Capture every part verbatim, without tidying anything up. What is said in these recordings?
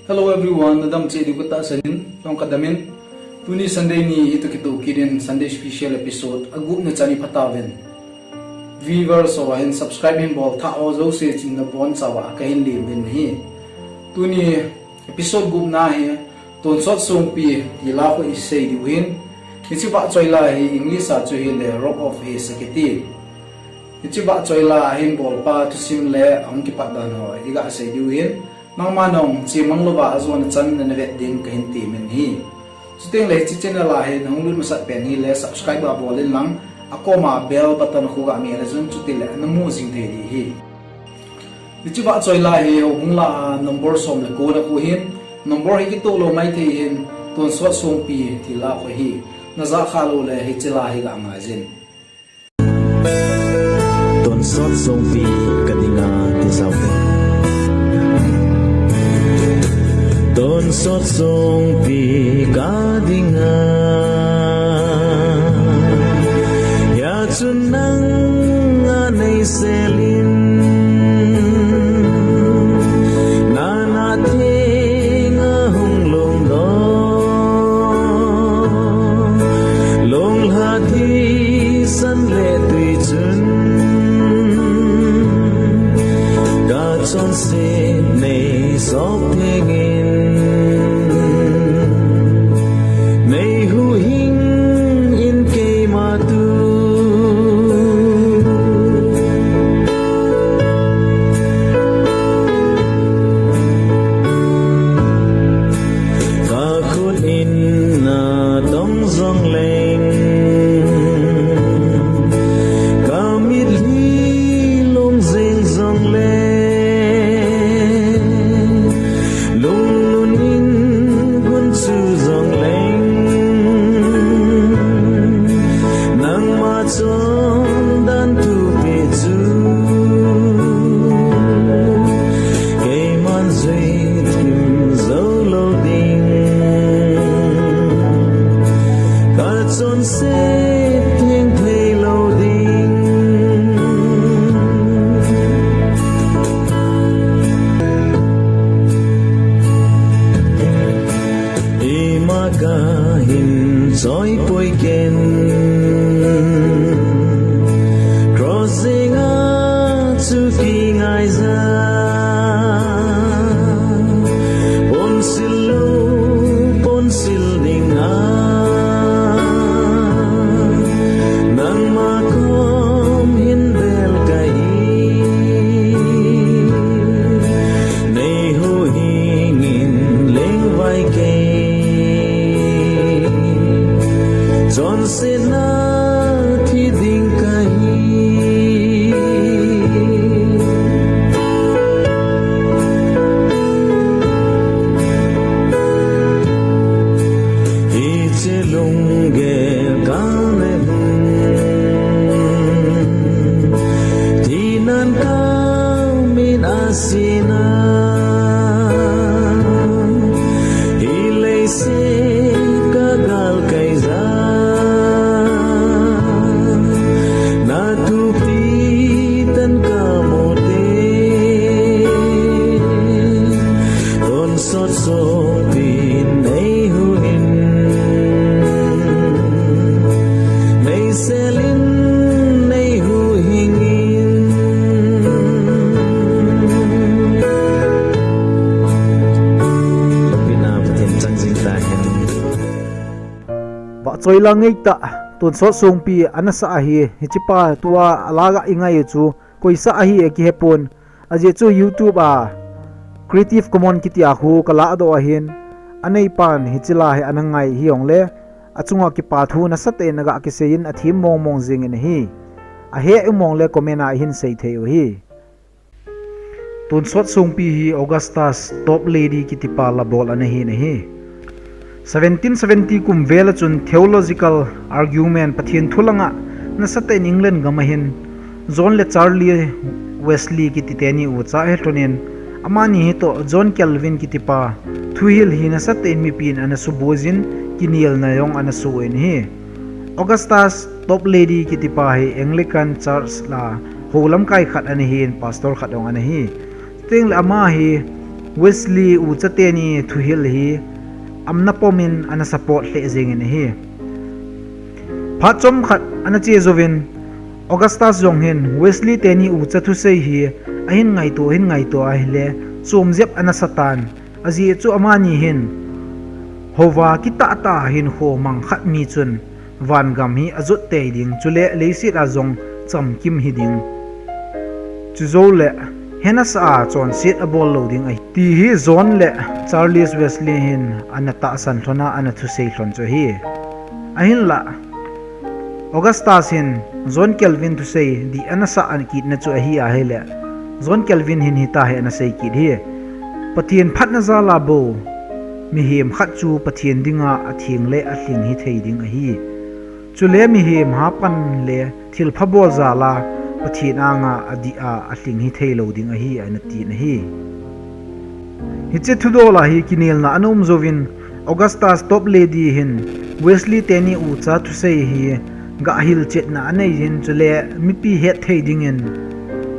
Hello everyone, nadam cheh diu katahsan in, tong kadamin. Tuni Sunday ni hi toh kitoh kit in Sunday special episode, agupna chan hi pha tauvin. Viewers ho ahin subscribe hin bol thah ho jouse chunga nabonchauva kahin lem uvin ahi. Tuni episode gupna hi, Tonsot Songpi ti la khu isei diu ahin. Hiche vahchoi la hi English a chu hile Rock of Ages akiti. Hiche vahchoi la ahin bolpa thusim le ahung kipat dan ho iga sei diu ahin. Nangma nahung chemang louva ajona chan nana vet ding kahin temin ahi. Chuteng le hiche channel a hi nahung lut masat pen hile subscribe abol in lang, akoma bell button khu ga meh in lang chun, chutile namu jing thei ding ahi. Hiche vahchoi la hi houbung la a number som le ko na khu ahin, number hi kitoh lou maithei ahin, Tonsot Songpi ti la khu ahi. Najah kha lou le hiche la hi ga ngai jin. Tonsot Songpi kadinga ti sau te. Tonsot Songpi kadinga. Hia chun nanga neisel in. Nana theng ahung longdoh. Longlha thisan le tui chun. Kachonset nei sop theng in. Nei huhhing in keima tu. Kakhut in natong jongleng. Kamitlhi lung jing jongleng. Lunglhun in gun chu jongleng. Nangma chondan thupeh chu. Keiman jui thim jou lou ding. Kachonset theng thei lou ding. Ima kahin choi poi ken. Cross jeng a chu kingai ja. Ponsil lou, ponsil ding a. Nangma kom hin bel kahi. Nei huhhing in lengvai kei. Chonsetna thi ding kahi. Hiche lunggel kane. Thinan kamin asina. Hilei se kagal kai ja. Nathupi tan kamu te. Tonsot Songpi nei huhhing. Neisel in nei huhhing in. Pina Pathen chang jing tahen. Vahchoi la ngeitah, Tonsot Songpi ana sah ahi, hichepa tua ala ga ingai u chu, koisa ahi akihepon. Ajeh chu YouTube a Creative Commons kiti a khu kaladoh ahin, aneipan hiche la hi ana ngai hijongle, achunga kipa thu nasatah in aga kisei in athem mong mong jing in ahi. Ahe u mong le comment a ihin sei thei u ahi. Tonsot Songpi hi Augustus Toplady kitipa labol ana hin ahi. Seventeen seventy kum vel a chun theological argument, Pathen thu langa nasatah in England gam ahin John le Charles Wesley kiti teni ucha ahe lhonin, amani hi toh John Calvin kitipa thuhil hi nasatah in mipin ana suboi jin, kinelna jong ana soh in ahi. Augustus Toplady kitipa hi Anglican Church la hou lamkai khat ana hin, pastor khat jong ana hi. Chuteng le ama hi Wesley ucha teni thuhil hi amna pomin ana support lheh jengin ahi. Phat chomkhat ana che jouvin Augustus jong hin Wesley teni ucha thusei hi ahin ngaito, ahin ngaito ahile chom jep ana satan. Ajeh chu amani hin houva kitah tah a hinkho mang khat mi chun vangam hi ajot tei ding, chule leiset a jong chamkim hi ding. Chujouleh hena sa a chonset abol lou ding ahi, ti hi John le Charles Wesley hin ana tahsan lhon a, ana thusei lhon chu ahi. Ahinlah Augustus hin John Calvin thusei dih ana sah ana kitna chu ahi ahile, John Calvin hin hitahi ana sei kit hi. Pathen phatna jal a bou mihem khat chu Pathen dinga atheng le alhing hithei ding ahi. Chule mihem hapan le thilpha bol jal a Pathen anga adih a alhing hithei lou ding ahi, ana tin ahi. Hiche thudol a hi kinelna ana um jouvin Augustus Toplady hin Wesley teni ucha thusei hi gah hilchetna anei jin, chule mipi hetthei dingin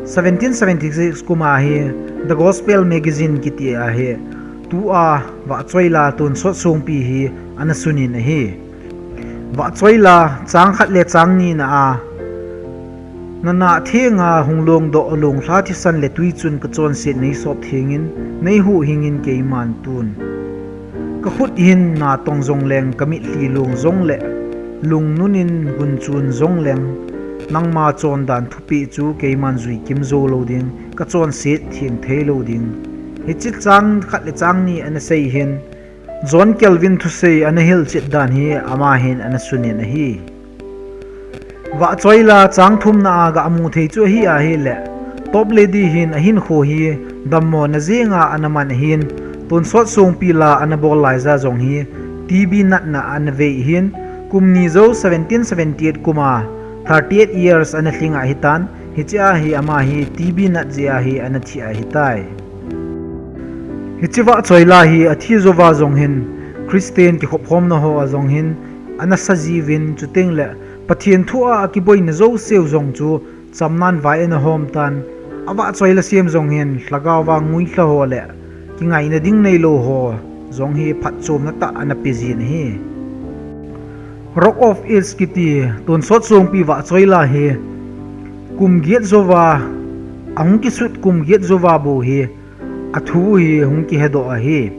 seventeen seventy-six kum a hi The Gospel Magazine kiti a hi tua vahchoila tonsot songpi hi ana sunin ahi. Vahchoila chang khat le chang nina a, na nah thenga hung longdoh longlha thisan le twi chun kachonset neisop thengin, neihuhhingin keiman tun. Kakhut hin natong jongleng, kamitlhi long jongle, lungnunin gunchun jongleng, nangma chondan thupeh chu keiman juikim jou lou ding, kachonset theng thei lou ding. Hiche chang khat le chang ni ana sei hin, John Calvin thusei ana hilchet dan hi ama hin ana sunin ahi. Vahchoila chang thumna a gah mu thei chu ahi ahile, Toplady hin ahinkho hi dammona jenga ana man ahin, tonsot songpi la ana bol laija jong hi T B natna ana vei ahin, kum ni jou seventeen seventy-eight kum a thirty-eight years ana lhing ahitan, hiche a hi ama hi T B nat jeh a hi ana thi ahitai. Hiche vahchoila hi athi jouva jong hin, Christian kikhophomna ho a jong hin ana sa jiuvin, chutengle Pathen thu a akiboina jouseu jong chu chamnan vai ana hom tan, avahchoila sem jong hin lhagao va nguilha ho le kingaina ding neilou ho jong hi phatchomna tah ana pe jin ahi. Rock of Ages kiti tonsot songpi vahchoila hi kum get jouva, ahung kisut kum get jouva bou hi athu hi hung kihedoh ahi.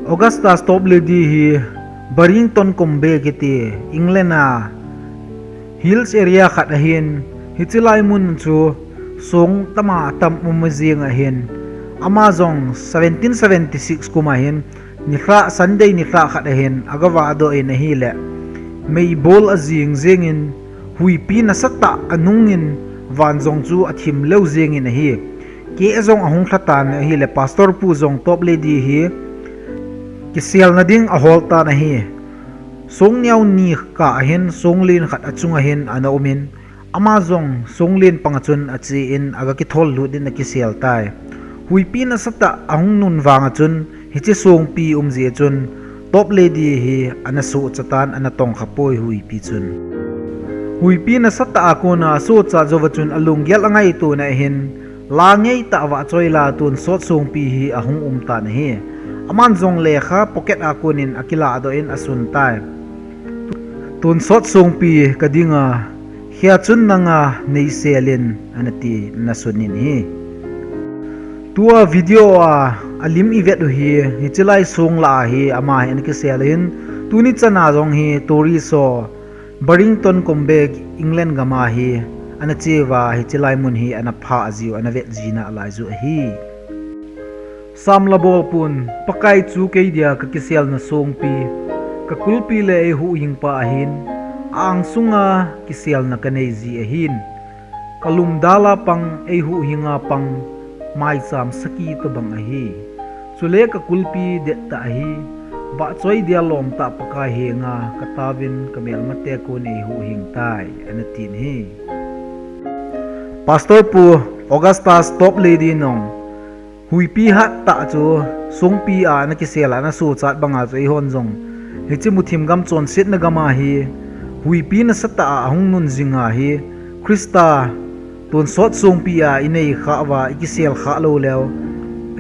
Augustus Toplady hi Barrington Combe kiti England a hills area khat ahin, hiche lai mun chu song tama tam um jeng ahin, ama jong seventeen seventy-six kum a hin nilhah, Sunday nilhah khat ahin agavahdoh in ahile, meibol ajing jengin, huipi nasatah anungin, van jong chu athim leu jengin ahi. Keh jong ahung lhatan ahile, Pastor pu jong Toplady hi kiselna ding ahol tan ahi. Song neo ni kah ahin songlen khat achunga hin ana umin, ama jong songlen panga chun achen aga kithollut in akisel tai. Huipi nasatah ahung nun vanga chun hiche songpi um jeh chun Toplady hi ana sohcha tan, ana tongkha poi huipi chun. Huipi nasatah a kona asohcha jouva chun alunggel angaitona ahin, la ngeitah vahchoila tonsot songpi hi ahung um tan ahi. Aman jong lekha pocket a konin akilahdoh in asun tai. Tonsot songpi kadinga, khia chun nanga neisel in, ana ti, ana sunin ahi. Tua video a alim ivet u hi, hiche lai song lah a hi ama hi ana kisel in, tuni chana jong hi tourist ho Barrington Combe, England gam a hi ana cheuva, hiche lai mun hi ana phah jiu, ana vet jina alai ju ahi. Sam la bolpun, Pakai chu kei dia kakiselna songpi, kakulpi le eihuhhingpa ahin, a-angsunga kiselna kanei ji ahin, kalumdal a pang, eihuhhinga pang, maicham saki tobang ahi. Chule kakulpi dettah ahi, vahchoi dia lomtah Pakai henga kataovin kamelmate kon eihuhhing tai, ana tin ahi. Pastor Pu Augustus Toplady nong, huipi hattah chu songpi a ana kisel a ana sochat banga chu eihon jong hiche muthim gam chonsetna gam a hi huipi nasatah a ahung nun jinga hi Christa tonsot songpi a inei khah uva ikisel khah lou leu,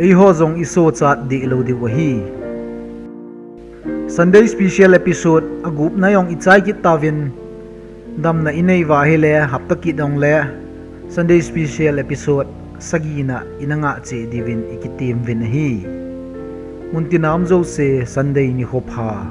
Eiho jong isochat deh lou diu ahi. Sunday special episode agupna jong ichai kit tauvin, damna inei uva ahile hapta kit jongle Sunday special episode sagina ina ngah cheh diuvin ikitem uvin ahi. Muntina um jouse Sunday nikho pha.